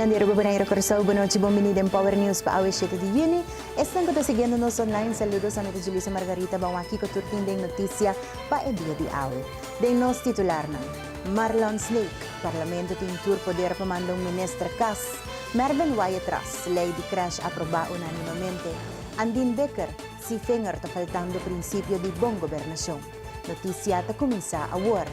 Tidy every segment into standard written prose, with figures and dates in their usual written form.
Amigonan di Aruba, Bonaire, Kòrsou, bon nochi, bon bini den Power News pa awe shete di yüni. Esnan ku ta siguiendo nos online, saludos, ami ta Julissa Margarita, ban wak kiko tur tin den notisia pa e dia di awe. Den nos titularnan, Marlon Snake, Parlamento tin tur poder pa manda un minister kas, Mervin Wyatt-Ras, lei di crèche aprobá unánimamente, Andin Bikker, Si Fenger ta faltando prinsipio di bon gobernashon. Notisia ta kuminsá awor.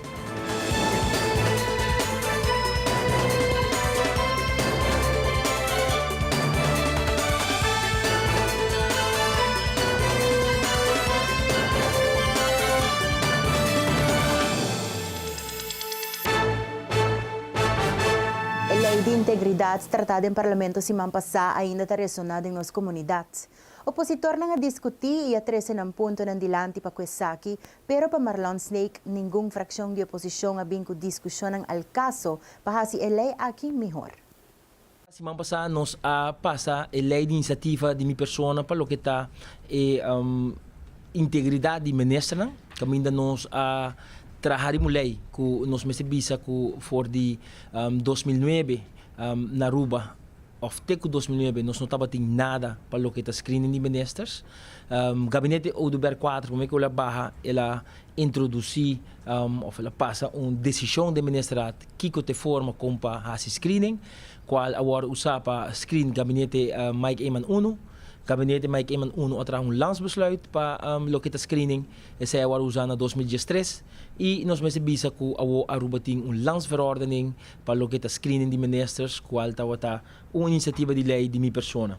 E lei di integridat tratá den Parlamento siman pasá ainda ta resoná den nos komunidat. Opositornan a diskutí i a trese nan puntonan dilanti pa ku esaki, pero pa Marlon Snake ningun frakshon di oposishon a bin ku diskushonnan al kaso pa hasi e lei aki mihor. Siman pasá nos a pasa e lei di inisiativa di mi persona pa loke ta e integridat di ministernan, kaminda nos a traha riba un lei ku nos mester bisa ku for di 2009 na Aruba of te ku 2009 nos no tabatin nada pa loke ta screening di ministers. Gabinete Oduber 4 prome ku el a baha el a introduci of el a pasa un decision den ministerraad kiko ta e forma kon pa hasi screening kual a wòrdu usa pa screen gabinete Mike Eman 1. Gabinete Mike Eman 1 a traha un landsbesluit pa loke ta screening. Esei a wòrdu usa na 2013 i nos mester bisa ku awor Aruba tin un landsverordening pa loke ta screening di ministers cual tabata un iniciativa di ley di mi persona.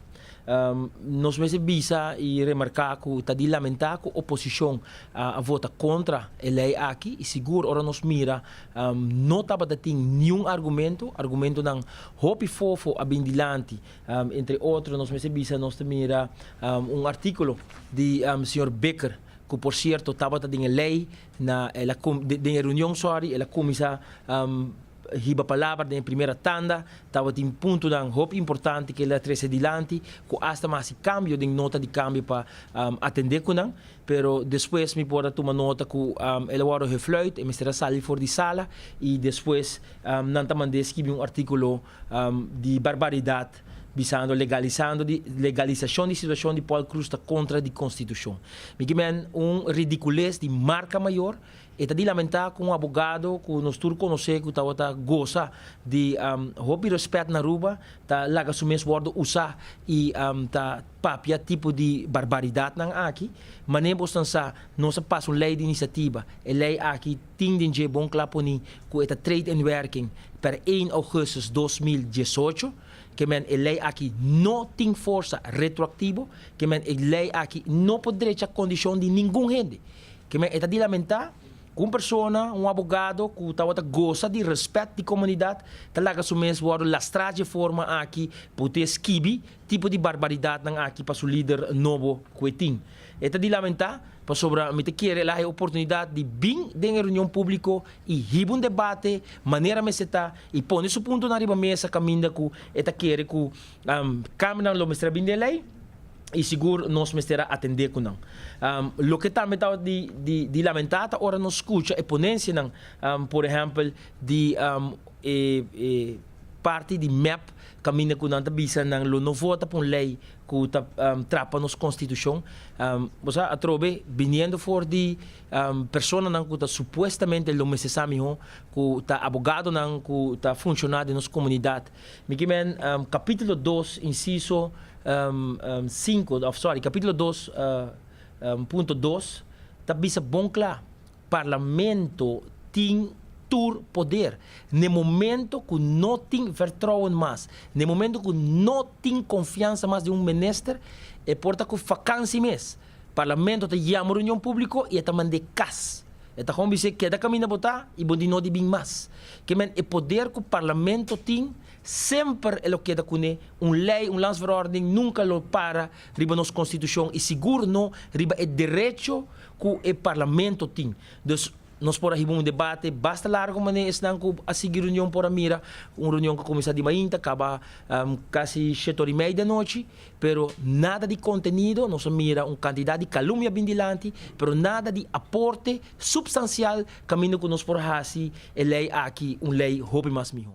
Nos mester bisa y remarca cu ta di lamenta cu oposicion a vota contra e ley aki y sigur ora nos mira no tabata tin niun argumento, argumentonan hopi fofo a bin dilanti, entre otro nos mester bisa nos ta mira un articulo di señor Bikker cu por cierto tabata den e ley Na el a den e reunion sorry el a cuminsa hiba palabra den e primera tanda, tabatin puntonan hopi importante cu el a trece dilanti cu hasta mi a haci cambio den nota di cambio pa atende cu nan, pero despues mi por a tuma nota cu el a wordo gefluit, e mester a sali for di sala y despues nan ta mand'e skibi un articulo di barbaridad bisando legalisando di legalisacion di situacion di Paul Croes ta contra di constitucion. Mi ki men un ridicules di marca mayor, e ta di lamenta cu un abogado cu nos tur conoce cu tabata goza di hopi respet na Aruba ta laga su mes wordo usa y ta papia tipo di barbaridadnan aki. Mane bosnan sa nos a pasa un ley di iniciativa, e ley aki tin den dje bon cla poni cu e ta trade in werking per 1 augustus 2018, ke men e ley aki no tin forsa retroactivo, ke men e ley aki no por drecha condicion di ningun hende. Ke men e ta di lamenta cu un persona, un abogado cu tabata goza di respet di comunidad ta laga su mes wordo lastra dje forma aki por te skibi tipo di barbaridadnan aki pa su lider nobo cu e tin. E ta di lamenta pasobra mi ta kere el a haya oportunidad di bin den e reunion publico y hiba un debate manera mester ta y pone su puntonan riba mesa caminda cu e ta kere cu cambionan lo mester a bin den ley y sigur nos mester a atende cu nan. Loke tambe ta di lamenta ta ora nos scucha e ponencianan por ehempel di e parti di mep caminda cu nan ta bisa nan lo no vota pa un ley cu ta trapa nos constitucion. Bo sa atrobe biniendo for di personanan cu ta supuestamente lo mester sa miho cu ta abogadonan cu ta funciona den nos comunidad. Mi ki men capitulo 2 inciso 5 of sorry capitulo 2 punto 2 ta bisa bon cla Parlamento tin tur poder. N'e momento cu no tin vertrouwen mas, n'e momento cu no tin confiansa mas di un minister, e por ta cu vakantie mes. Parlamento ta yama reunion publico y e ta mand'e cas. E ta gewoon bis'e keda caminda bo ta y bo di no di bin mas. Ke men e poder cu Parlamento tin, semper e lo keda cune. Un ley, un landsverordening nunca lo para riba nos constitucion y sigur no riba e derecho cu e Parlamento tin. Dus nos por a hiba un debate basta largo manera esnan cu a sigui reunion por a mira, un reunion cu a cuminsa di mainta caba casi shete ora y media di anochi, pero nada di contenido, nos a mira un cantidad di calumnia bin dilanti, pero nada di aporte substancial caminda cu nos por haci e ley aki un ley hopi mas miho.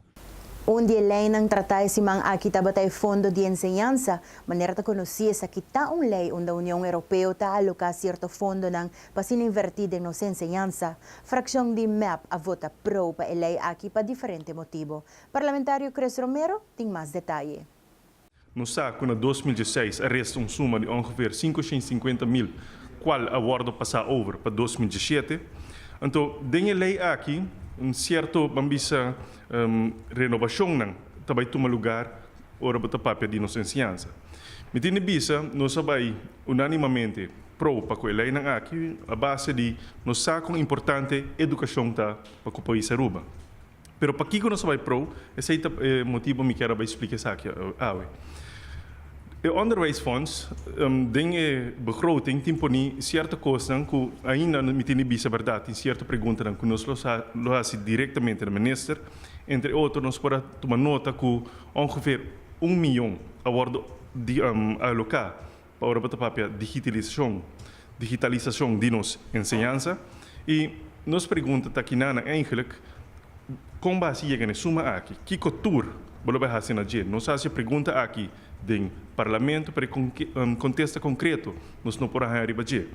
Un di e leinan tratá e siman aki tabata e Fondo di Enseñansa. Manera ta konosí esaki ta un lei unda Union Europeo ta aloká sierto fondonan pa asina invertí den nos enseñansa. Frakshon di mep a vota pro pa e lei aki pa diferente motibu. Parlamentario Chris Romero tin mas detaye. Nos sa cu na 2016 a resta un suma di ongeveer 550 mil cual a wordo pasa over pa 2017. Anto den e ley aki un cierto ban bisa renobacionnan ta bay tuma lugar ora bo ta papia di nos enseñansa. Mi tin di bisa nos a bay unanimamente pro pa cu e leynan aki a base di nos sa con importante educacion ta pa cu pais Aruba. Pero pakiko nos a bai pro? Esei ta e motibu mi kier a bai splika esaki awe. E onderwijsfonds, den e begroting tin poni sierto kosnan ku ainda mi tin di bisa bèrdat, tin sierto preguntanan ku nos lo lo hasi direktamente na minister. Entre otro nos por a tuma nota ku ongeveer un miyon a wòrdu aloká pa ora bo ta papia digitalisashon, digitalisashon di nos enseñansa. I nos pregunta ta kinana eigenlijk kon bo hasi yega na e suma aki? Kiko tur bo lo bai hasi na dje? Nos hasi e pregunta aki den parlamento pero e kontesta konkreto nos no por a haña riba dje.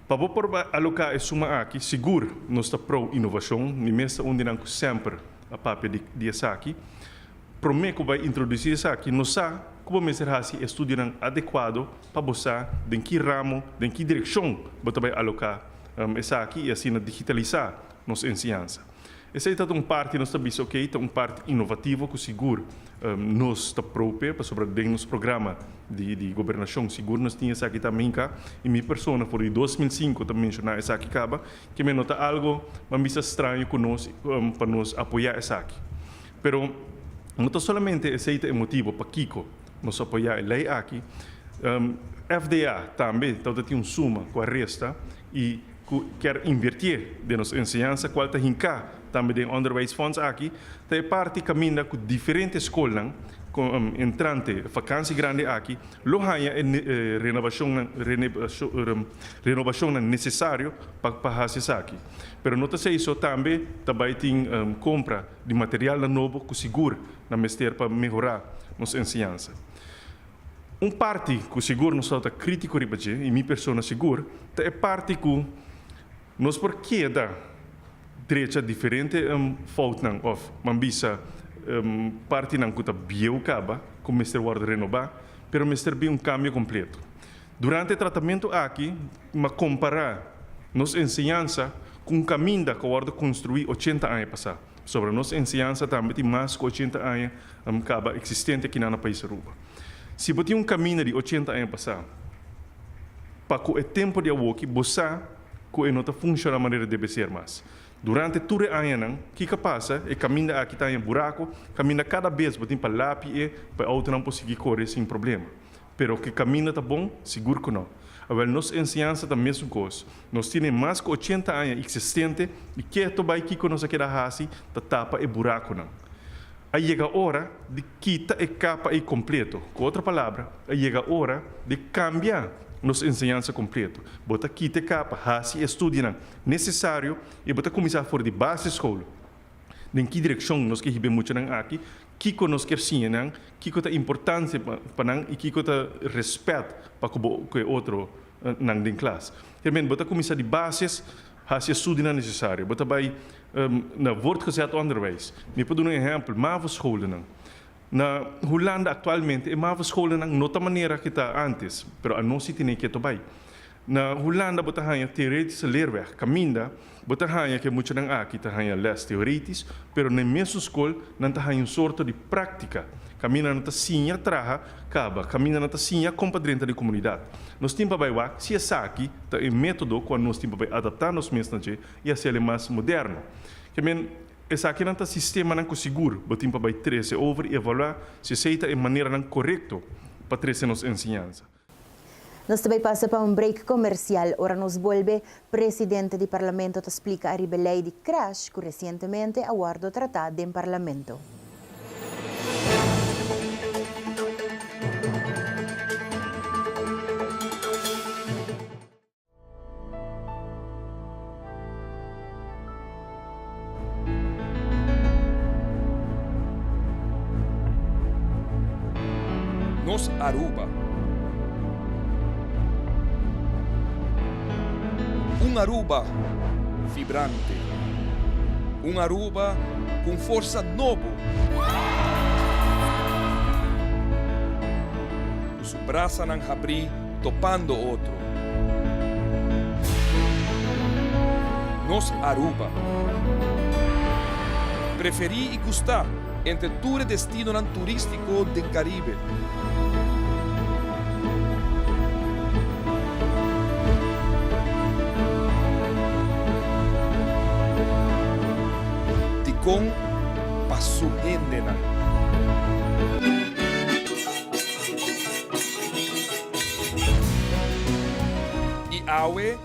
Pa bo por bai aloká e suma aki sigur nos ta pro inovashon, mi mes ta un di nan ku semper a papia di esaki. Promé ku bai introdusí esaki, nos sa ku bo mester hasi e studionan adekuado pa bo sa den ki ramo, den ki direkshon bo ta bai aloká esaki i asina digitalisá nos enseñansa. Esei ta un parti nos ta bisa okey, ta un parti inovativo ku sigur nos ta propia pasobra den nos programa di gobernashon sigur nos tin esaki ta minka i mi persona for di 2005 ta menshoná esaki kaba, ke men no ta algo ban bisa straño ku nos pa nos apoyá esaki. Pero no ta solamente esei ta e motibo pakiko nos apoyá e lei aki. FDA tambe tabata tin un suma ku a resta i ku kier invertié den nos enseñansa kual ta hinká tambe den Onderwijsfonds aki. Ta e parti kaminda ku diferente skolnan entrante vakansi grandi aki lo haña e renovacionnan renovacionnan necesario pa pa haci esaki. Pero no ta esey so, tambe ta bay tin compra di materialnan nobo cu sigur na mester pa mehora nos enseñansa. Un parti cu sigur nos tabata critico riba dje, y mi persona sigur, ta e parti cu nos por keda drecha diferente foutnan of ban bisa partinan cu ta bieu caba cu mester wordo renoba, pero mester bin un cambio completo. Durante e tratamentu aki, m'a compará nos enseñansa cu un caminda cu a wordo construí ochenta aña pasá. Pasobra nos enseñansa tambe tin mas cu ochenta aña caba existente akinan na pais Aruba. Si bo tin un caminda di ochenta aña pasá, pa cu e tempo di awoki bo sa cu e no ta funciona manera debe ser mas. Durante tur e añanan, kiko a pasa? E kaminda aki ta haña buraku, kaminda kada bes bo tin pa lapi e pa e outonan por sigui kore sin problema. Pero ku e kaminda ta bon? Sigur ku no. Awel, nos enseñansa ta mesun kos. Nos tene mas ku ochenta aña eksistente i keto bai kiko nos a keda hasi ta tapa e burakunan. A yega ora di kita e kapa ei kompleto. Ku otro palabra, a yega ora di kambia nos enseñansa kompleto. Bo ta kita e kapa, hasi e studionan nesesario i bo ta kuminsá for di basisschool. Den ki direkshon nos ke hiba e muchanan aki? Kiko nos kier siña nan? Kiko ta importansia pa nan i kiko ta respèt pa ku bo ku e otro nan den klas? Hermen, bo ta kuminsá di basis, hasi e studionan nesesario. Bo ta bai na voortgezet onderwijs. Mi por duna un ehèmpel, mavo-scholennan. Na Hulanda aktualmente e mavo-scholennan no ta manera ke ta ántes, pero anos si tene ke to bai. Na Hulanda bo ta haña theoretische leerweg, kaminda bo ta haña ku e muchanan aki ta haña lès teoretisch, pero na e mesun skol nan ta haña un sorto di práktika, kaminda nan ta siña traha kaba, kaminda nan ta siña kon pa drenta den komunidat. Nos tin pa bai wak si esaki ta e método ku anos tin pa bai adaptá nos mes na dje i hasiel e mas moderno. Ke men, esakinan ta sistemanan ku sigur bo tin pa bai trese over i evaluá si esei ta e maneranan korekto pa trese nos enseñansa. Nos ta bay pasa pa un break comercial. Ora nos bolbe, presidente di Parlamento ta splica ariba e ley di crash cu recientemente a wordo trata den Parlamento. Nos Aruba. Un Aruba vibrante. Un Aruba cu un forsa nobo. Cu su brasanan habrí topando otro. Nos Aruba. Preferí y gustá entre tur e destinonan turístiko den Karibe. Dikon pa su hendenan? I awe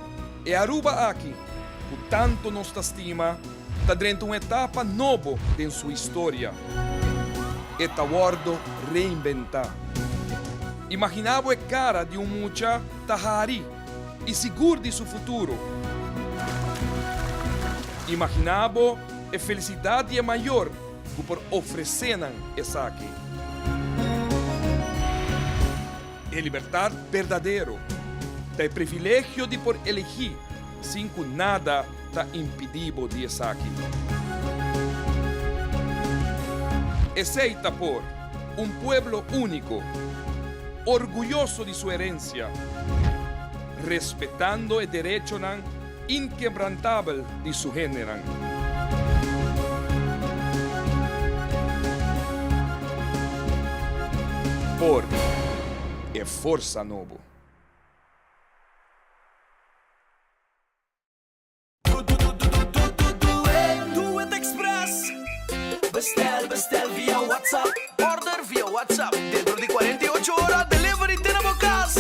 e Aruba aki ku tantu nos ta stima ta drenta un etapa nobo den su historia. E ta wordo reinventá. Imaginá bo e cara di un mucha ta hari y sigur di su futuro. Imaginá bo e felicidad di e mayor cu por ofrecé nan esaki. E libertad berdadero ta e privilegio di por elegí sin ku nada ta impidí bo di esaki. Esei ta por un pueblo úniko, orguyoso di su herensia, respetando e derechonan inkebrantabel di su hendenan. Por e forsa nobo. Doet Express. Bestel, bestel via WhatsApp. Order via WhatsApp. Dentro di 48 ora delivery te na bo cas.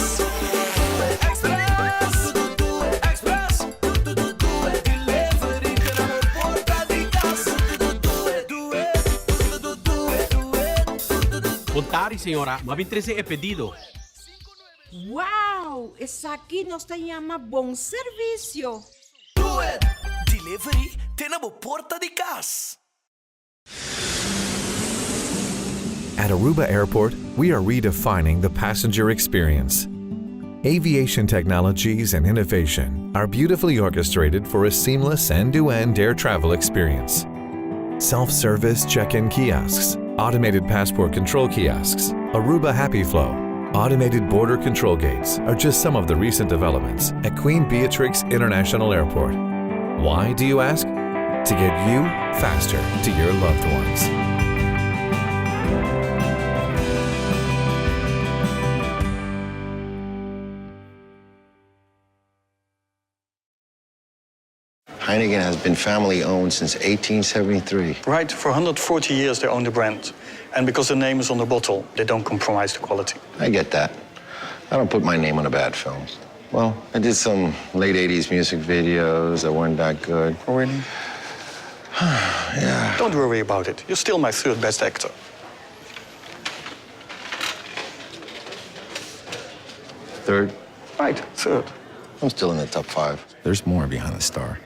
Express, Express. Delivery te na bo porta di cas. Bon tardi señora, m'a bin trece e pedido. Wow! Esaki nos ta yama bon servicio! Do it! Delivery te na bo porta di cas. At Aruba Airport, we are redefining the passenger experience. Aviation technologies and innovation are beautifully orchestrated for a seamless end-to-end air travel experience. Self-service check-in kiosks, automated passport control kiosks, Aruba Happy Flow, automated border control gates are just some of the recent developments at Queen Beatrix International Airport. Why, do you ask? To get you faster to your loved ones. Heineken has been family owned since 1873. Right, for 140 years they own the brand. And because the name is on the bottle, they don't compromise the quality. I get that. I don't put my name on a bad film. Well, I did some late 80s music videos that weren't that good. Oh, really? Yeah. Don't worry about it. You're still my third best actor. Third? Right, third. I'm still in the top five. There's more behind the star.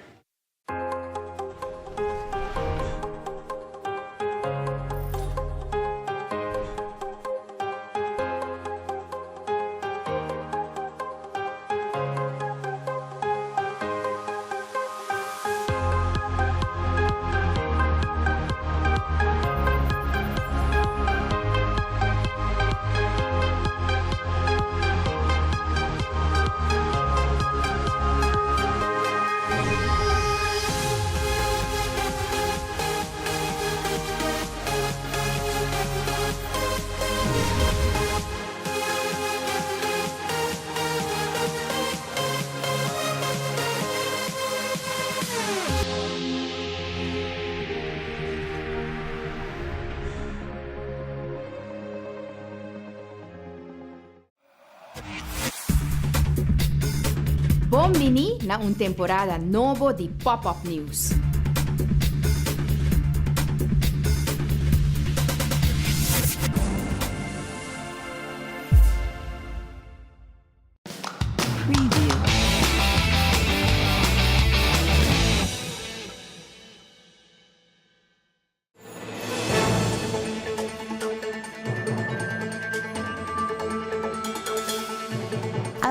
Bon bini na un temporada nobo di Pop Up News.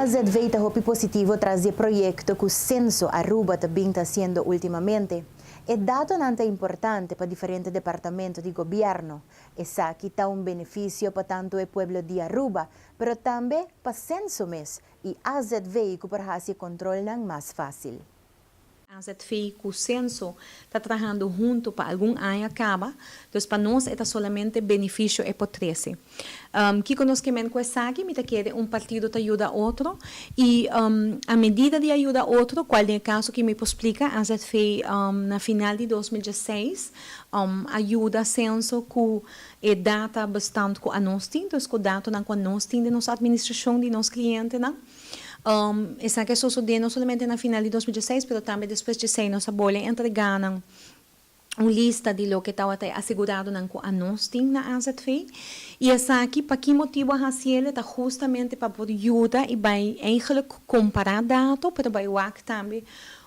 AZV ta hopi positivo tras di e proyecto cu Censo Aruba ta bin ta haciendo ultimamente. E datonan ta importante pa diferente departamento di gobierno. Esaki ta un beneficio pa tanto e pueblo di Aruba, pero tambe pa Censo mes y AZV cu por haci e controlnan mas facil. AZV cu Censo ta trahando hunto pa algun aña caba, dus pa nos e ta solamente beneficio e por trece. Kico nos ke men cu esaki? Mi ta kere un partido ta yuda otro y a medida di a yuda otro, cual den e caso ki mi por splica, AZV na final di 2016 a yuda Censo cu e data bestand cu anos tin, dus cu datonan cu anos tin den nos administracion di nos clientenan. Esaki a sosodé no solamente na final di 2016, pero tambe despues djesei nos a bolbe entregá nan un lista di loke tabata e aseguradonan ku anos tin na AZV. I esaki pa ki motibu a hasi el? Ta hustamente pa por yuda i bai eigenlijk kompará dato, pero bai wak tambe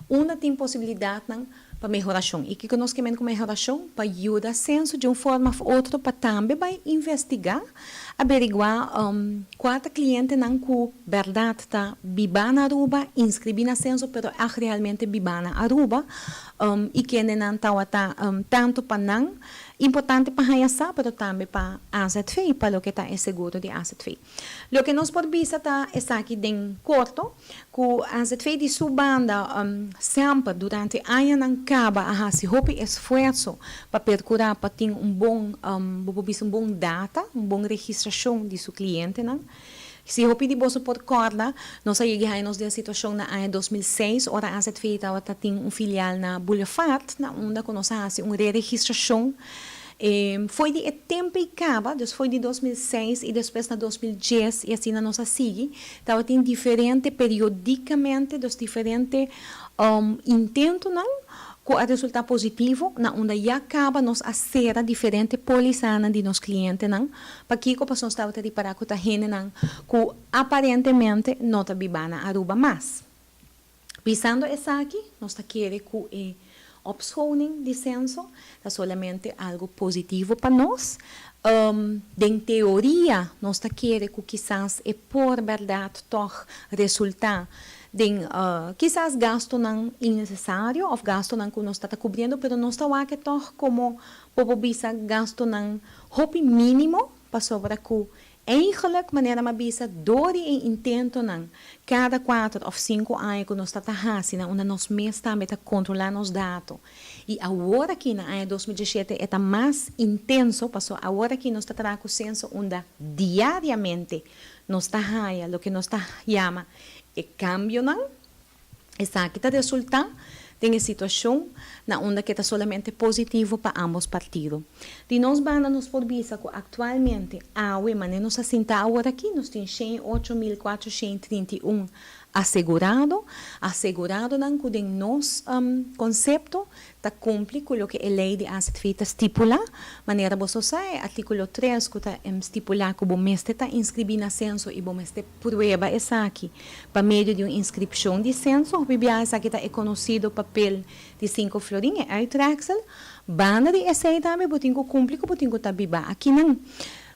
unda tin posibilidatnan pa mehorashon. I kiko nos ke men ku mehorashon? Pa yuda Censo di un forma of otro pa tambe bai investigá, aberiguá kua ta klientenan ku bèrdat ta bibá na Aruba, inskribí na Censo pero ègt realmente bibá na Aruba i kendenan tawata tantu pa nan importante pa haña sa pero tambe pa AZV, pa loke ta e seguro di AZV. Loke nos por bisa ta esaki den korto, ku AZV di su banda semper durante añanan kaba a hasi hopi esfuerso pa perkurá pa tin un bon, bo por bisa un bon data, un bon registrashon di su klientenan. Si hopi di boso por kòrda, nos a yega haña nos den situashon na aña 2006 ora AZV tabata tin un filial na Boulevard, na unda ku nos a hasi un re-registrashon. Foi di e tempu ei kaba, dus foi di 2006 i despues na 2010 i asina nos a sigui, tabatin diferente periodikamente, dus diferente intentonan ku a resultá positivo, na unda ya kaba nos a sera diferente pólisanan di nos klientenan. Pakiko? Pasobra nos tabata ripará ku ta hendenan ku aparentemente no ta biba na Aruba mas. Bisando esaki, nos ta kere ku e opschoning di Censo ta solamente algu positivo pa nos. Den teoria nos ta kere ku kisas e por bèrdat tòg resultá den kisas gastunan innesesario òf gastunan ku nos ta ta kubriendo, pero nos ta wak e tòg komo bo por bisa gastunan hopi mínimo pasobra ku Eigenlijk, manera m'a bisa, dor di e intentonan kada kuater òf sinku aña ku nos ta ta hasi na unda nos mes tambe ta kontrolá nos dato. I awor aki na aña 2017 e ta mas intenso, pasobra awor aki nos ta traha ku senso unda diariamente nos ta haya loke nos ta yama e kambionan. Esaki ta resultá den e situashon na unda ke ta solamente positivo pa ámbos partido. Di nos banda nos por bisa ku aktualmente, awe manera nos a sinta awor aki, nos tin 108.431 asegurado, aseguradonan ku den nos konsepto ta kumpli ku loke e lei di AZV ta stipulá. Manera boso sa, e artíkulo 3 ku ta stipulá ku bo mester ta inskribí na senso i bo mester prueba esaki pa medio di un inskripshon di senso. Hopi biaha esaki ta e konosido papel di sinku florin, e uittreksel. Banda di esei tambe bo tin ku kumpli ku bo tin ku ta bibá akinan.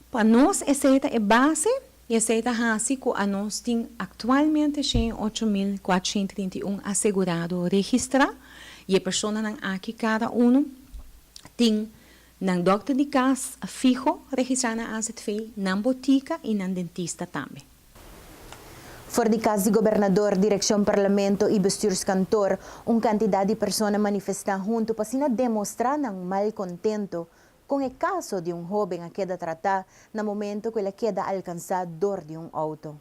Pa nos esei ta e base i esei ta hasi ku anos tin aktualmente 108.431 asegurado registrá i e personanan aki kada unu tin nan dòkter di kas fiho registrá na AZV, nan botika i nan dentista tambe. For di cas di gobernador, direccion parlamento y bestuurskantoor, un cantidad di persona a manifesta hunto pa asina demostra nan malcontento con e caso di un hoben a keda trata na momento cu el a keda alcansa dor di un auto.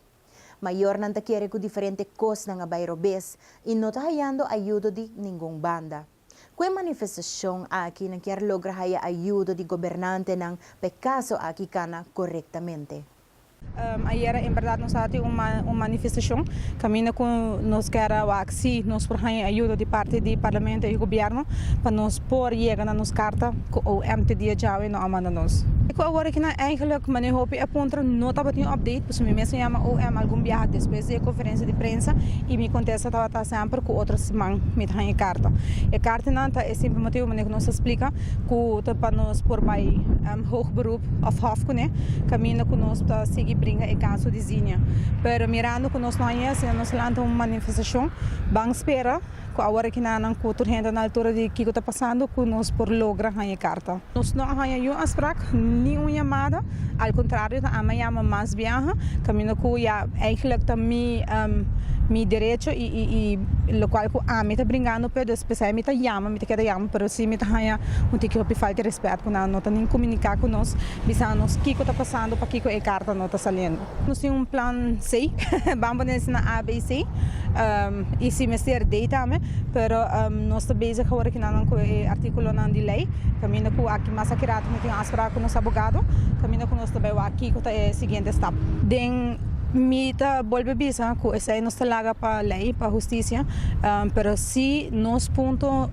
Mayornan ta kere cu diferente cosnan a bay robes y no ta hayando ayudo di ningun banda. Cu e manifestacion aki nan kier logra haya ayudo di gobernantenan pa e caso aki cana corectamente. Ayera en berdad nos a tin un manifestacion caminda cu nos kier a wak si nos por haña ayudo di parti di parlamento y gobierno pa nos por yega na nos carta cu OM te dia djawe no a manda nos. Ku awor aki nan eigenlijk manera hopi a puntra no tabatin update pasobra mi mes a yama OM algun biaha despues di e konferensia di prensa i mi kontesta tabata semper ku otro siman mi ta haña e karta. E kartanan ta e simpel motibu manera ku nos a splika ku ta pa nos por bai hoog beroep òf hof kuné kaminda ku nos ta sigui bringa e kaso di Zinia. Pero mirando ku nos no haña asina nos lanta un manifestashon ban spera. Ku awor aki nan ku tur hende na altura di kiko ta pasando ku nos por logra haña e karta. Nos no a haña niun afsprak, ni un yamada, al kontrario ta ama yama mas biaha, kaminda ku ya eigentlik ta mi mi derecho i i i lokual ku ami ta bringando p'e, dus p'esei mi ta yama, mi ta keda yama, pero si mi ta haña un tiki hopi falta di rèspèt ku nan no ta nin komuniká ku nos, bisa nos kiko ta pasando, pakiko e karta no ta saliendo. Nos tin un plan C, ban pone esei na A, B, C, y si mester D tambe, pero nos ta bezig awor aki nan cu e articulonan di ley, caminda cu aki mas aki rato mi tin un afspraak cu nos abogado, caminda cu nos ta bay wak kico ta e siguiente stap. Den mi ta bolbe bisa cu esei nos ta laga pa ley, pa husticia, pero si nos punto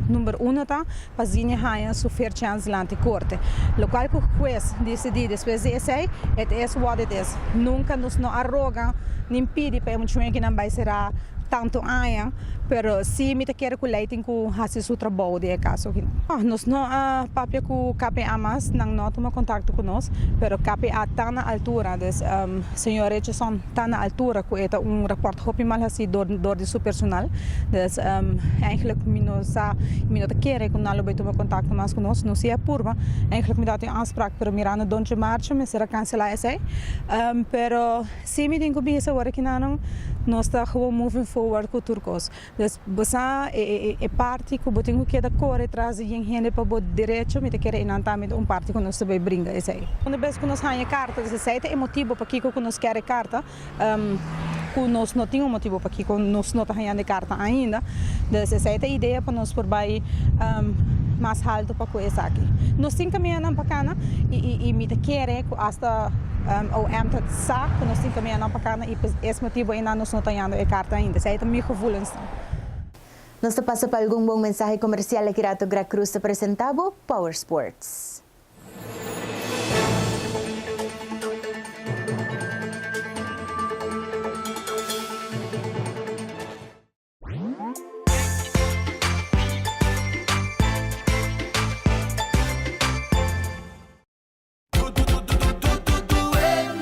number uno ta pa Zinia haña su fair chance dilanti korte. Lokual ku hues disidí despues di esei, it is what it is. Nunka nos no a roga nin pidi pa e muchachunan bai será tantu aña, pero sí mi ta kere ku lei tin ku hasi su trabou den e kaso aki. Nos no a papia ku KPA mas, nan no a tuma kontakto ku nos, pero KPA ta na altura, dus señor Richardson ta na altura ku e ta un rapòrt hopi mal hasí dor dor di su personal. Dus eigenlijk mi no sa i mi no ta kere ku nan lo bai tuma kontakto mas ku nos. Nos si a purba. Eigenlijk mi tabatin un afsprak pero mirando Dontje Marcha mester a kanselá esei. Pero si mi tin ku bisa ora ki nan nos ta gewoon moving forward ku tur kos. Dus bo sa e e parti ku bo tin ku keda kore tras di yen hende pa bo derecho, mi ta kere einan tambe ta un parti ku nos ta bai bringa esei. Unda bes ku nos haña e karta, dus esei ta e motibu pakiko ku nos kier e karta, ku nos no tin un motibu pakiko nos no ta hañando e karta ainda. Dus esei ta e idea pa nos por bai mas haltu pa ku esaki. Nos tin kamindanan pa kana i i mi ta kere ku asta OM ta sa ku nos tin kamindanan pa kana i pa es motibu einan nos no ta hañando e karta ainda. Esei ta mi gevoelensnan. Nos ta pasa pa algun bon mensahe komersial aki rato Greg Cruz ta presenta bo Power Sports.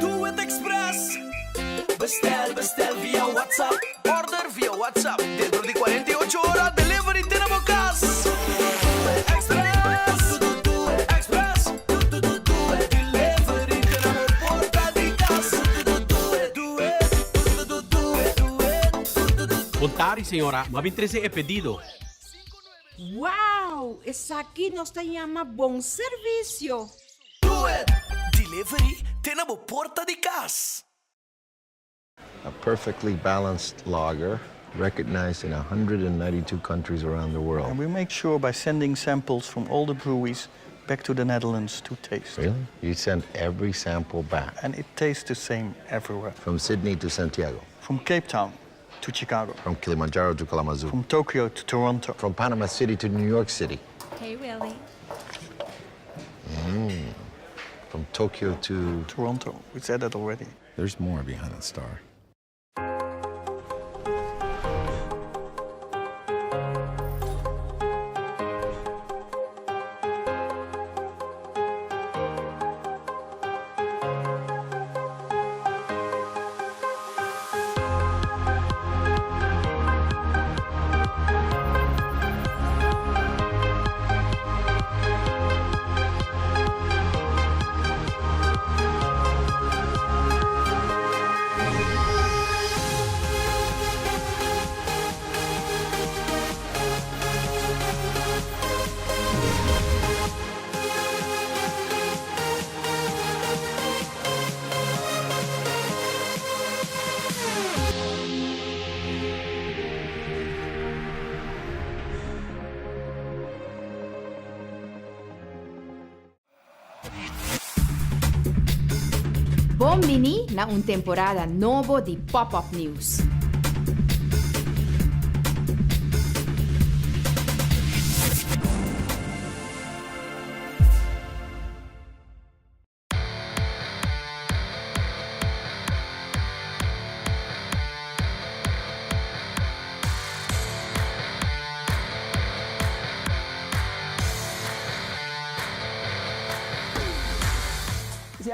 Do It Express Bestel, bestel via WhatsApp Order via WhatsApp Dentro di 48 ora delivery te na bo cas Express, Express Delivery te na bo porta di cas Do it, do it, do it Bon tardi señora, m'a bin trece e pedido. Wow! Esaki nos ta yama bon servicio! Do it! Delivery te na bo porta di cas. A perfectly balanced lager recognized in 192 countries around the world. And we make sure by sending samples from all the breweries back to the Netherlands to taste. Really? You send every sample back? And it tastes the same everywhere. From Sydney to Santiago? From Cape Town to Chicago. From Kilimanjaro to Kalamazoo. From Tokyo to Toronto. From Panama City to New York City. Hey, Willie. Mm. From Tokyo to... Toronto. We said that already. There's more behind that star. Bon bini na un temporada nobo di Pop Up News.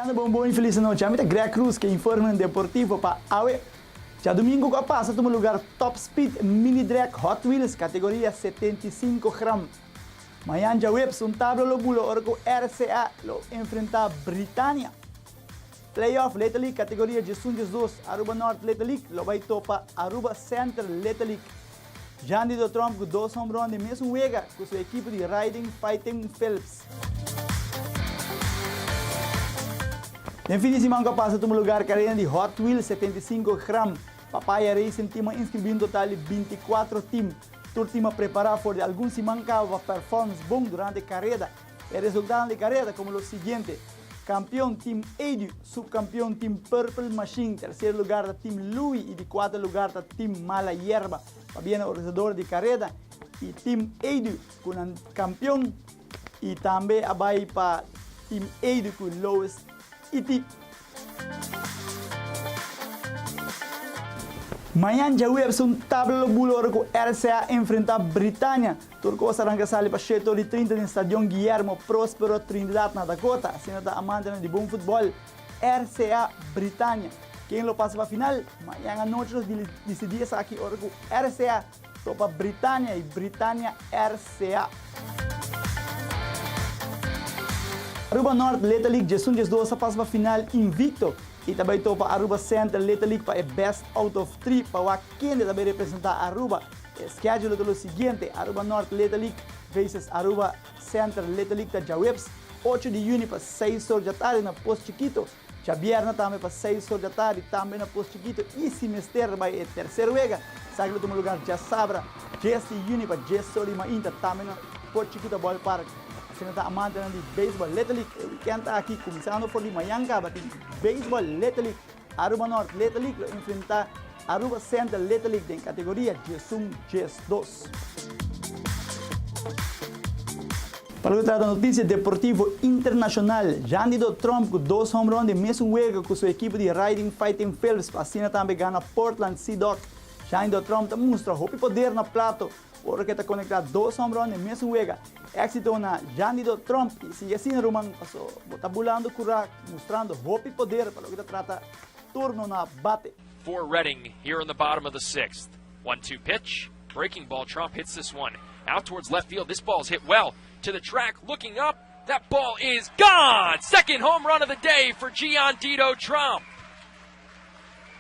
Papiando bon bon y feliz anochi. Ami ta Greg Cruz ke informenan deportivo pa awe. Djadumingo ku a pasa tuma lugar Top Speed Mini Drag Hot Wheels kategoria 75 gram. Mañan djaweps un tabla lo bula ora ku RCA lo enfrenta Britania. Playoff Little League kategoria 11 12 Aruba North Little League lo bai topa Aruba Center Little League. Jandido Tromp ku dos home run den mesun wega ku su ekipo di Riding Fighting Phillips. Den fin di siman ku a pasa tuma lugar kareda di Hot Wheels 75 gram. Papaya Racing Team a inskribí un total di 24 tim. Tur tim a prepará for di algun siman kaba pa performs bon durante kareda. E resultadonan di kareda komo lo siguiente, Kampion Team Edu, subkampion Team Purple Machine, terser lugar ta Team Louis i di kuater lugar ta Team Mala Yerba. Pabia na organisador di kareda i Team Edu ku nan kampion i tambe a bai pa Team Edu ku Lois Iti. Mañan djaweps un tabla lo bula ora ku RCA enfrenta Britania. Tur kos a ranka sali pa shete ora i trinta den Stadion Guillermo Prospero Trinidad na Dakota. Asina ta amantenan di bon futbòl. RCA Britania. Ken lo pasa pa final? Mañan anochi nos disidí esaki ora ku RCA topa Britania i Britania RCA. Aruba North Little League 11 12 a pasa pa final invicto y ta bay topa Aruba Center Little League pa e best out of three pa wak kende ta bay representa Aruba. E schedule ta lo siguiente, Aruba North Little League vs Aruba Center Little League ta djaweps 8 di juni pa 6 or djatardi na Pos Chikito. Djabierna tambe pa 6 or djatardi tambe na Pos Chikito y si mester bay e tercer wega esaki lo tuma lugar djasabra 10 di juni pa 10 or di mainta tambe na Pos Chikito Ballpark. Asina ta amantenan di Baseball Little League e weekend aki kuminsando for di mayan kaba tin Baseball Little League Aruba North Little League lo enfrenta Aruba Center Little League den kategoria 11 12. Pa loke trata notisia deportivo internashonal, Jandido Tromp ku dos home run den mesun wega ku su ekipo di Riding Fighting Phillips pa asina tambe gana Portland Sea Dog. Jandido Tromp ta mustra hopi poder na plato ora ku e ta konektá dos home run den mesun wega. Éksito na Jandido Tromp i sigui asina ruman paso bo ta bulando kura mustrando hopi poder pa loke ta trata turno na bate. For Reading here in the bottom of the sixth. 1-2 pitch. Breaking ball. Tromp hits this one out towards left field. This ball's hit well to the track. Looking up. That ball is gone. Second home run of the day for Giandito Tromp.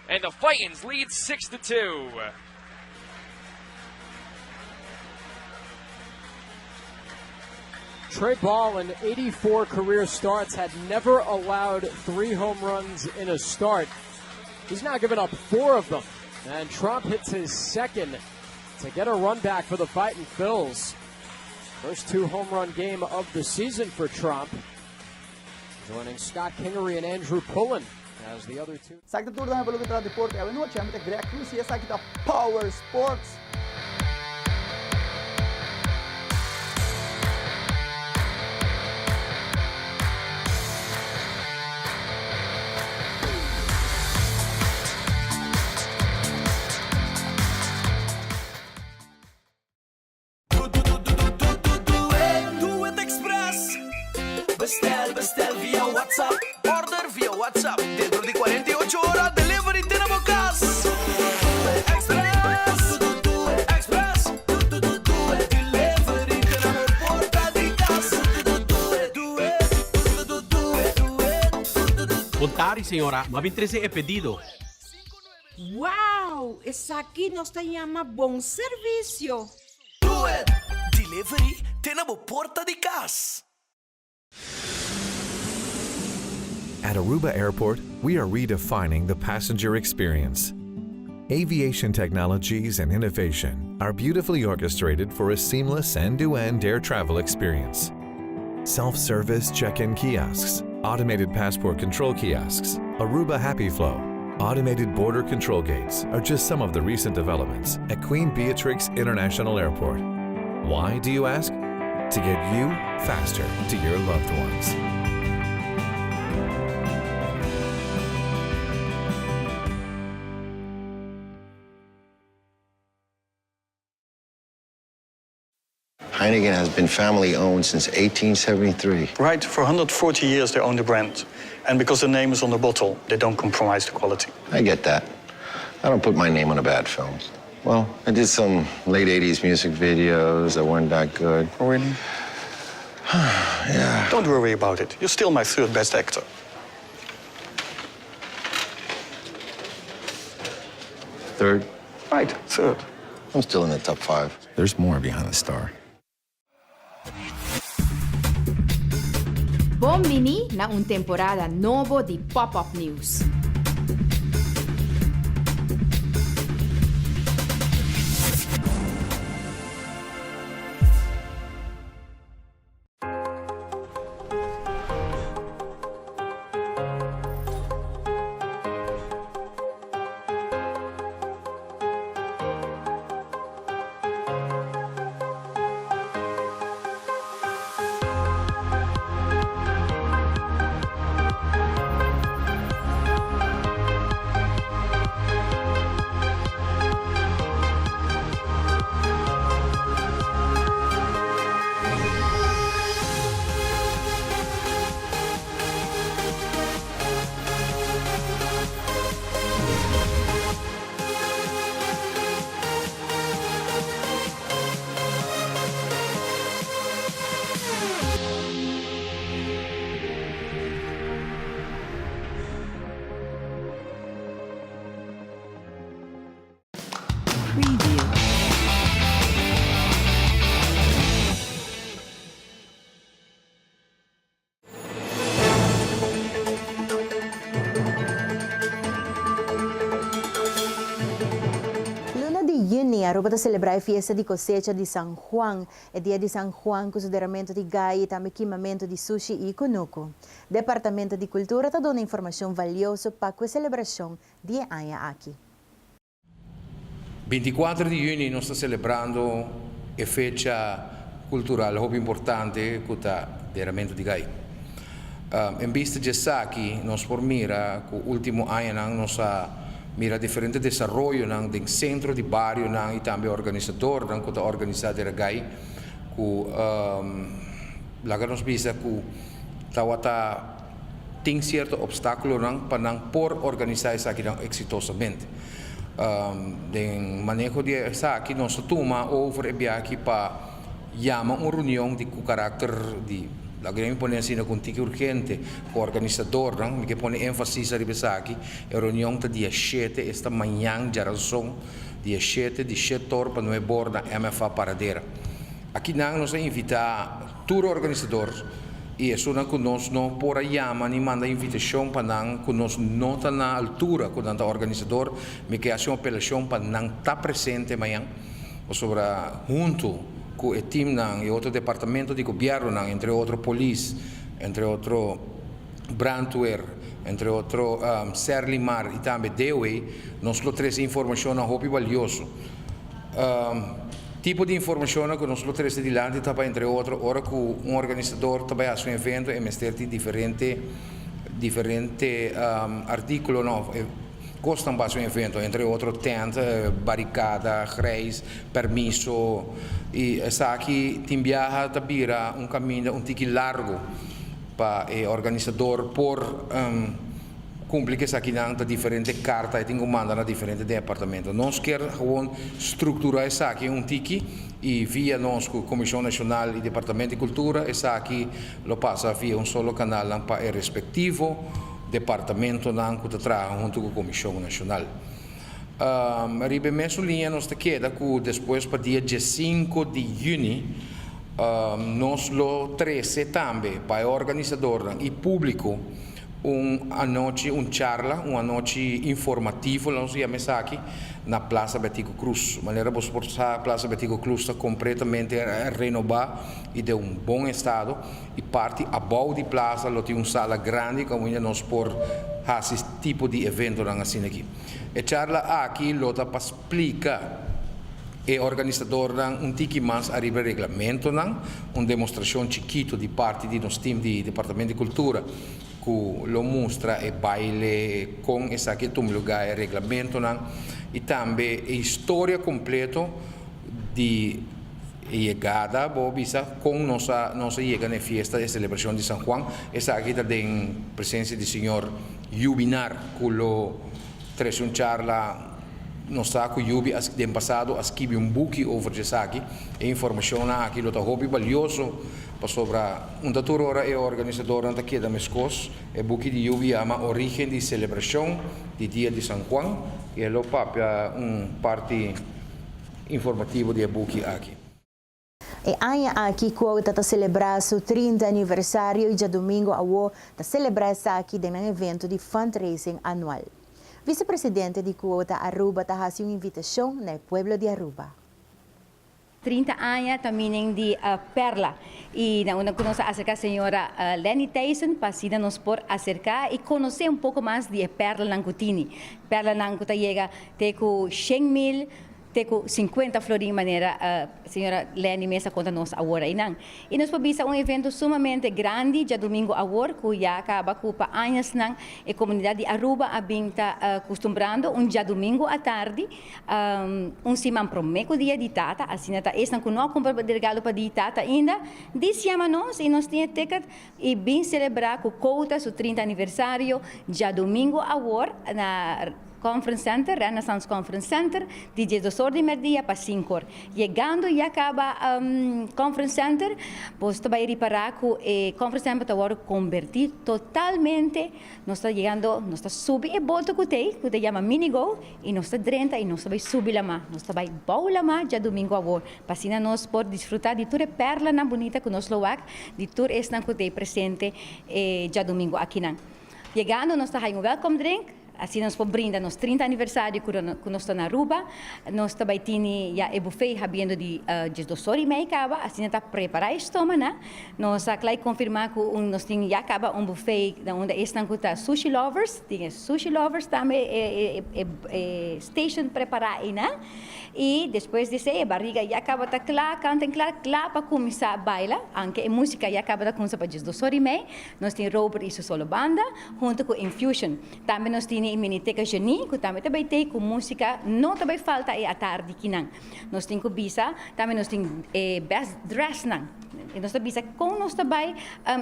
And the Fightins lead 6-2. Trey Ball in 84 career starts had never allowed three home runs in a start. He's now given up four of them. And Tromp hits his second to get a run back for the Fightin' Phils. First two home run game of the season for Tromp. Joining Scott Kingery and Andrew Pullen as the other two. Esaki ta tur tambe pa loke ta deporte awe nochi. Ami ta Greg Cruz y esaki ta Power Sports. Do It Express. Bestel, bestel via WhatsApp. Order via WhatsApp. Dentro di 48 ora delivery te na bo cas. Express, Express. Delivery te na bo porta di cas. Bon tardi señora, m'a bin trece e pedido. Wow! Esaki nos ta yama bon servisio! Do It! Delivery te na bo porta di cas. At Aruba Airport, we are redefining the passenger experience. Aviation technologies and innovation are beautifully orchestrated for a seamless end-to-end air travel experience. Self-service check-in kiosks, automated passport control kiosks, Aruba Happy Flow, automated border control gates are just some of the recent developments at Queen Beatrix International Airport. Why, do you ask? To get you faster to your loved ones. Heineken has been family owned since 1873. Right, for 140 years they own the brand. And because the name is on the bottle, they don't compromise the quality. I get that. I don't put my name on a bad film. Well, I did some late 80s music videos that weren't that good. Oh, really? yeah. Don't worry about it. You're still my third best actor. Third? Right, third. I'm still in the top five. There's more behind the star. Bon bini na un temporada nobo di Pop Up News. Luna di juni Aruba ta celebra e fiesta di cosecha di San Juan. E dia di San Juan cu su deramento di gai y tambe kimamento di sushi y cunucu. Departamento di Cultura ta duna informacion valioso pa cu e celebracion di e aña aki. Binticuatro di juni nos ta celebrando e fecha cultural hopi importante cu ta Deramento di Gai. En bista di esaki nos por mira cu ultimo añanan nos a mira diferente desaroyonan den centro di barionan y tambe organisadornan cu ta organisa Dera Gai cu laga nos bisa cu tawata Tin sierto opstákulonan pa nan por organisá esakinan eksitosamente. Den maneho di esaki nos ta tuma over e biaha pa yama un reunion di ku karakter di, laga mi pone asina, ku un tiki urgente ku organisadornan. Mi ke pone énfasis ariba esaki. E reunion ta dia shete, esta mañan djaranson, dia shete di shet'or pa nueb'or na MFA Paradera. Akinan nos a invitá. Tur organisador y esunnan cu nos no por a yama ni manda invitacion pa nan cu nos no ta na altura cu nan ta organisador, mi ke haci un apelacion pa nan ta presente mañan, pasobra hunto cu e teamnan y otro departamento di gobiernonan, entre otro polis, entre otro brandweer, entre otro Serlimar y tambe DOE, nos lo trece informacionnan hopi balioso. Tipo di informashonnan ku nos lo trese dilanti ta pa entre otro ora ku un organisador ta bai hasi un evento e mester tin diferente diferente artíkulonan òf kosnan pa hasi un evento entre otro tènt, barikada, grijs, permiso i esaki tin biaha ta bira un kaminda un tiki largu pa e organisador por Cumpli cu esakinan ta diferente carta y tin cu manda na diferente departamento. Nos kier gewoon structura esaki un tiki y via nos cu Comision Nacional y Departamento di Cultura esaki lo pasa via un solo canalnan pa e respectivo departamentonan cu ta traha hunto cu Comision Nacional. Riba e mesun liña nos ta keda cu despues pa dia diescinco di juni nos lo trece tambe pa e organisadornan y publico Un anochi, un charla, un anochi informativo, lanos yama esaki, na Plaza Betico Croes. Manera boso por sa, Plaza Betico Croes ta completamente renobá y den un bon estado. Y parti abou di plaza lo tin un sala grandi kaminda nos por hasi tipo di eventonan asina aki. E charla aki lo ta pa splika e organisadornan un tiki mas ariba e reglamentonan, un demostrashon chikito di parti di nos team di Departamento di Cultura cu lo mustra e baile, con esaki a tuma lugar, e reglamentonan y tambe e historia completo di. E yegada, bo bisa kon nos a nos a yega na e fiesta, e selebrashon di San Juan. Esaki ta den presensia di señor Yubinar ku lo trese un charla. Nos sa ku Yubi a den pasado a skibi un buki over di esaki. E informashonnan aki lo ta hopi balioso pasobra un ta tur ora e organisadornan ta keda meskos. E buki di Yubi yama Origen di Selebrashon di Dia di San Juan i e lo papia un parti informativo di e buki aki. E aña aki Quota ta selebrá su 30 aniversario i djadumingu awo ta selebrá esaki den nan evento di fundraising anual. Vicepresidente di Quota Aruba ta hasi un invitashon na e pueblo di Aruba. 30 aña ta minen di Perla y na unda cu nos a acerca señora Lenny Thijssen pa asina nos por acerca y conoce un poco mas di e perlanan cu tini. Perlanan cu ta yega te cu shen mil te cu cincuenta florin manera señora Lenny mes a conta nos awor aynan. Y nos por bisa un evento sumamente grandi djadomingo awor cu ya caba cu pa añasnan e comunidad di Aruba a bin ta custumbrando un djadomingo atardi Un siman promé ku dia di tata, asina ta esnan ku no a kumpra di regalo pa di tata ainda, dis yama nos i nos tin e ticket i bin selebrá ku Kouta su 30 aniversario djadumingu awor na Conference Center, Renaissance Conference Center, di diesdos or di merdia pa sinku or. Yegando ya kaba Conference Center, bos ta bai ripará ku e Conference Center ta wòrdu kombertí totalmente. Nos ta yegando, nos ta subi e boto ku t'ei, ku ta yama Mini Go, i nos ta drenta i nos ta bai subi lamá. Nos ta bai bou lamá djadumingu awor, pa asina nos por disfrutá di tur e pèrlanan bunita ku nos lo wak, di tur esnan ku t'ei presente e djadumingu akinan. Yegando nos ta haña un welcome drink, asina nos por brinda nos 30 aniversario ku nos ta na Aruba. Nos ta bai tini ya e buffet habiendo di diesdos or i mei kaba, asina ta prepará e stoma-nan. Nos a kla konfirmá ku un nos tin ya kaba un buffet na unda esnan ku ta sushi lovers, tin e sushi lovers tambe e e e station prepará einan. I despues di esei e bariga ya kaba ta kla, kant en kla, kla pa kuminsá baila, anke e músika ya kaba ta kuminsá pa diesdos or i mei. Nos tin Robert i su solo banda huntu ku Infusion. Tambe nos tin e Miniteca Genie ku tambe ta bai tei ku músika no ta bai falta e atardi kinan. Nos tin ku bisa, tambe nos tin e best dressnan. I nos ta bisa kon nos ta bai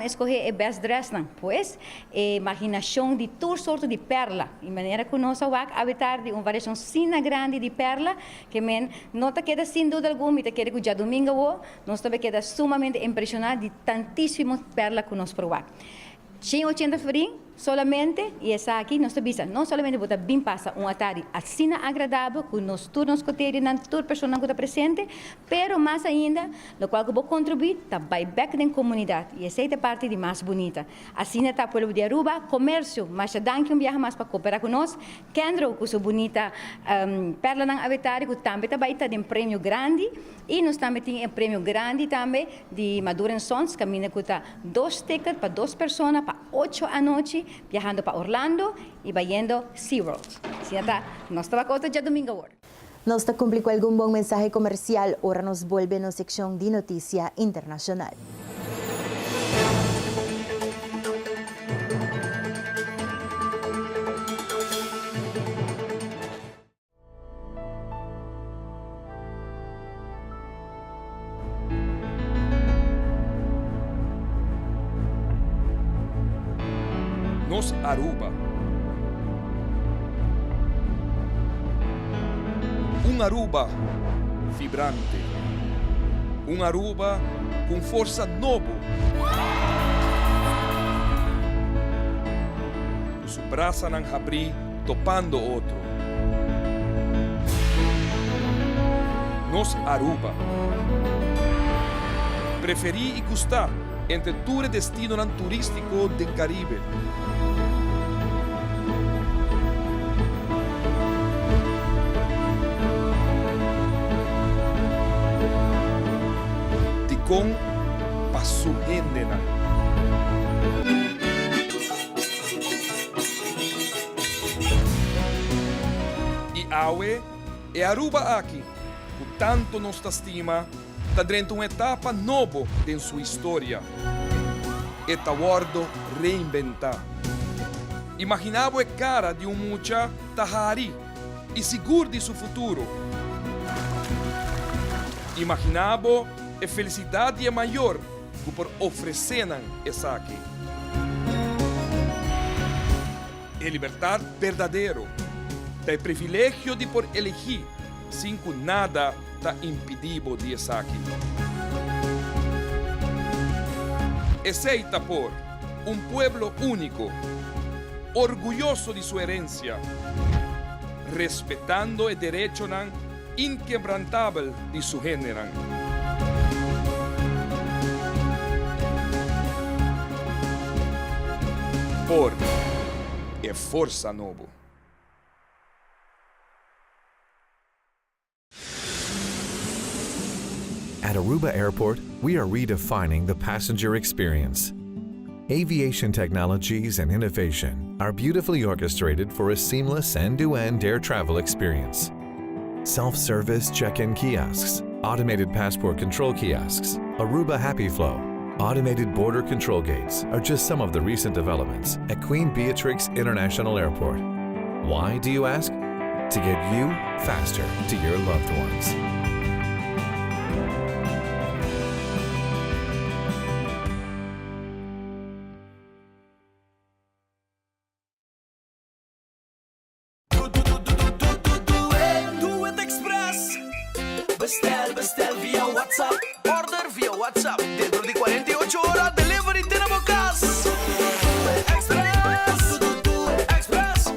eskohé e best dressnan. Pues, e imaginashon di tur sorto di pèrla. I manera ku nos a wak awe tardi un variashon asina grandi di pèrla, ke men no ta keda sin duda algun, mi ta kere ku djadumingu awo nos ta bai keda sumamente impreshoná di tantísimo pèrla ku nos por wak. 180 florin solamente y esaki nos ta bisa no solamente bo ta bin pasa un atardi asina agradabel cu nos tur nos coterinan, tur personanan cu ta presente, pero mas ainda locual cu bo contribui ta bay bek den comunidad y esey ta e parti di mas bunita. Asina ta pueblo di Aruba, comercio, masha danki un biaha mas pa coopera cu nos, Kendro cu su bunita perlanan awe tardi cu tambe ta bay ta den premio grandi y nos tambe tin e premio grandi tambe di Maduro en Sons caminda cu ta Dos ticket pa dos persona pa ocho anochi biahando pa Orlando y bayendo SeaWorld. Asina ta, nos ta wak otro djadumingo awor. Nos ta cumpli cu algun bon mensahe comercial ora nos bolbe nos seccion di noticia internacional. Nos Aruba. Un Aruba vibrante. Un Aruba cu un forsa nobo. Cu su brasanan habri topando otro. Nos Aruba. Preferí i gustá entre tur e destinonan turístiko den Karibe. Dikon pa su hendenan. I awe, e Aruba aki, ku tantu nos ta stima, ta drenta un etapa nobo den su historia. E ta wòrdu reinbentá. Imaginá bo e kara di un mucha ta hari i sigur di su futuro. Imaginá bo e felisidat di e mayor ku por ofresé nan esaki. E libertat berdadero ta e privilegio di por elegí sin ku nada ta impidí bo di esaki. Esei ta por un pueblo úniko, orguyoso di su herensia, respetando e derechonan inkebrantabel di su hendenan. Por e forsa nobo. At Aruba Airport, we are redefining the passenger experience. Aviation technologies and innovation are beautifully orchestrated for a seamless end-to-end air travel experience. Self-service check-in kiosks, automated passport control kiosks, Aruba Happy Flow, automated border control gates are just some of the recent developments at Queen Beatrix International Airport. Why, do you ask? To get you faster to your loved ones. Do It Express. Bestel, bestel via WhatsApp. Order via WhatsApp. Dentro di 48 ora delivery te na bo cas. Express, Express.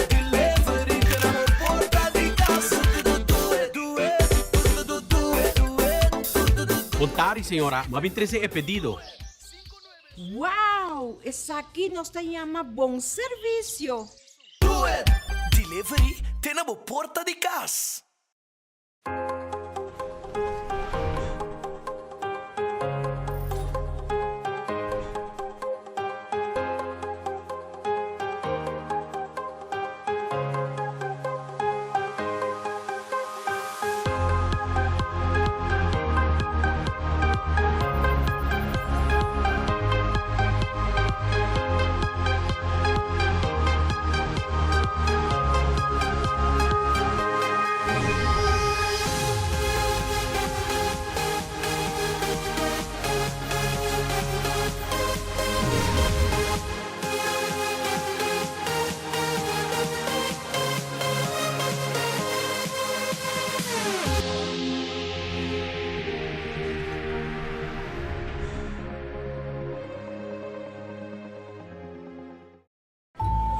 Delivery te na bo porta di cas. Do it, do it, do it. Bon tardi señora, m'a bin trece e pedido. Wow! Esaki nos ta yama bon servicio! Doet! Delivery te na bo porta di cas.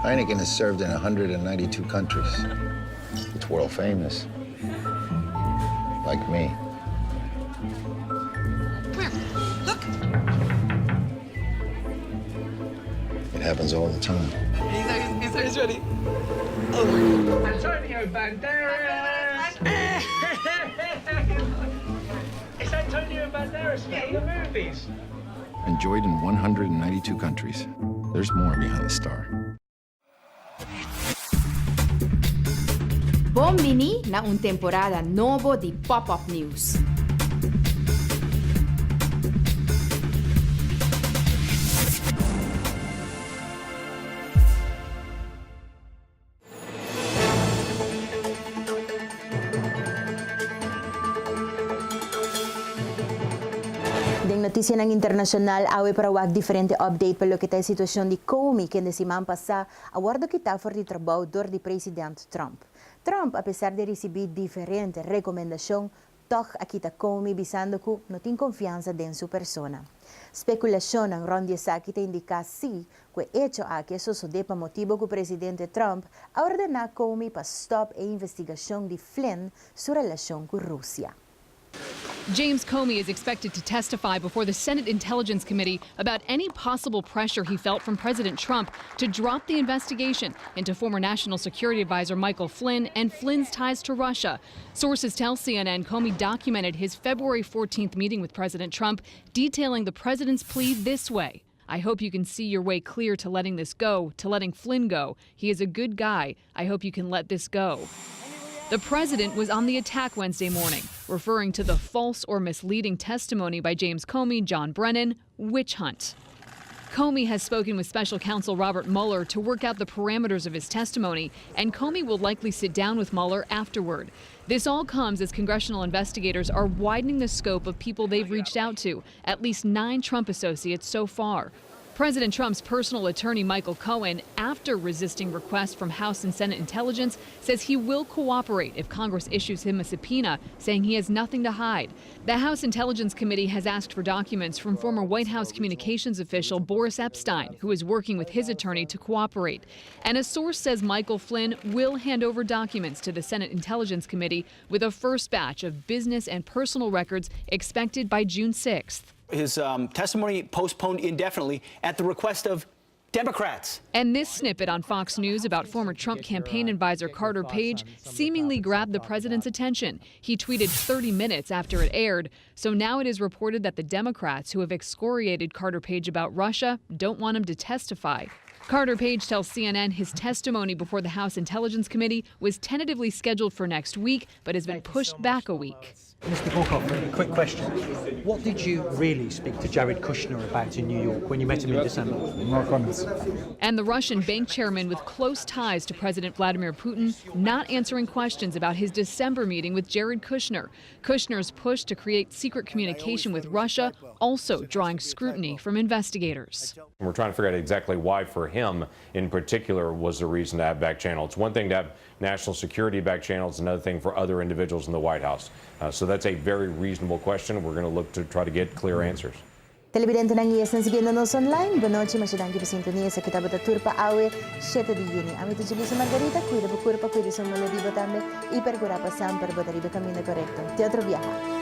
Heineken has served in 192 countries. It's world famous. Like me. Where? Look. It happens all the time. He's, he's, he's ready. Oh my God. Antonio Banderas! It's Antonio Banderas from the movies. Enjoyed in 192 countries. There's more behind the star. Bon bini na un temporada nobo di Pop Up News. Den noticianan internacional awe por a wak diferente update pa loke ta e situacion di Comey kende siman pasa a wordo kita for di trabou dor di president Trump. Trump apesar di ricibi diferente recomendacion Tòg a kita Comey bisando ku no tin konfiansa den su persona. Spekulashonnan rònt di esaki ta indiká sí ku e echo aki a sosodé pa motibu ku presidente Trump a ordená Comey pa stòp e investigashon di Flynn su relashon ku Rusia. James Comey is expected to testify before the Senate Intelligence Committee about any possible pressure he felt from President Trump to drop the investigation into former National Security Advisor Michael Flynn and Flynn's ties to Russia. Sources tell CNN Comey documented his February 14th meeting with President Trump, detailing the president's plea this way. I hope you can see your way clear to letting this go, to letting Flynn go. He is a good guy. I hope you can let this go. The president was on the attack Wednesday morning, referring to the false or misleading testimony by James Comey, John Brennan, witch hunt. Comey has spoken with special counsel Robert Mueller to work out the parameters of his testimony, and Comey will likely sit down with Mueller afterward. This all comes as congressional investigators are widening the scope of people they've reached out to, at least nine Trump associates so far. President Trump's personal attorney, Michael Cohen, after resisting requests from House and Senate intelligence, says he will cooperate if Congress issues him a subpoena, saying he has nothing to hide. The House Intelligence Committee has asked for documents from former White House communications official Boris Epshteyn, who is working with his attorney to cooperate. And a source says Michael Flynn will hand over documents to the Senate Intelligence Committee with a first batch of business and personal records expected by June 6th. His testimony postponed indefinitely at the request of Democrats. And this snippet on Fox News about former Trump campaign advisor Carter Page seemingly grabbed the president's attention. He tweeted 30 minutes after it aired. So now it is reported that the Democrats who have excoriated Carter Page about Russia don't want him to testify. Carter Page tells CNN his testimony before the House Intelligence Committee was tentatively scheduled for next week, but has been pushed back a week. Mr. Gorkov, a quick question. What did you really speak to Jared Kushner about in New York when you met him in December? No comments. And the Russian bank chairman with close ties to President Vladimir Putin not answering questions about his December meeting with Jared Kushner. Kushner's push to create secret communication with Russia also drawing scrutiny from investigators. We're trying to figure out exactly why for him in particular was the reason to have back channel. It's one thing to have national security back channels, another thing for other individuals in the White House. So that's a very reasonable question. We're going to look to try to get clear answers. Televidentenan i esnan siguiendo nos online, bon nochi, masha danki pa sintonia. Esaki tabata tur pa awe, 7 di yüni. Ami ta Julissa Margarita, kuida bo kurpa, kuida e molo di bo tambe i perkurá pa semper bo ta riba kaminda korekto. Te otro biaha.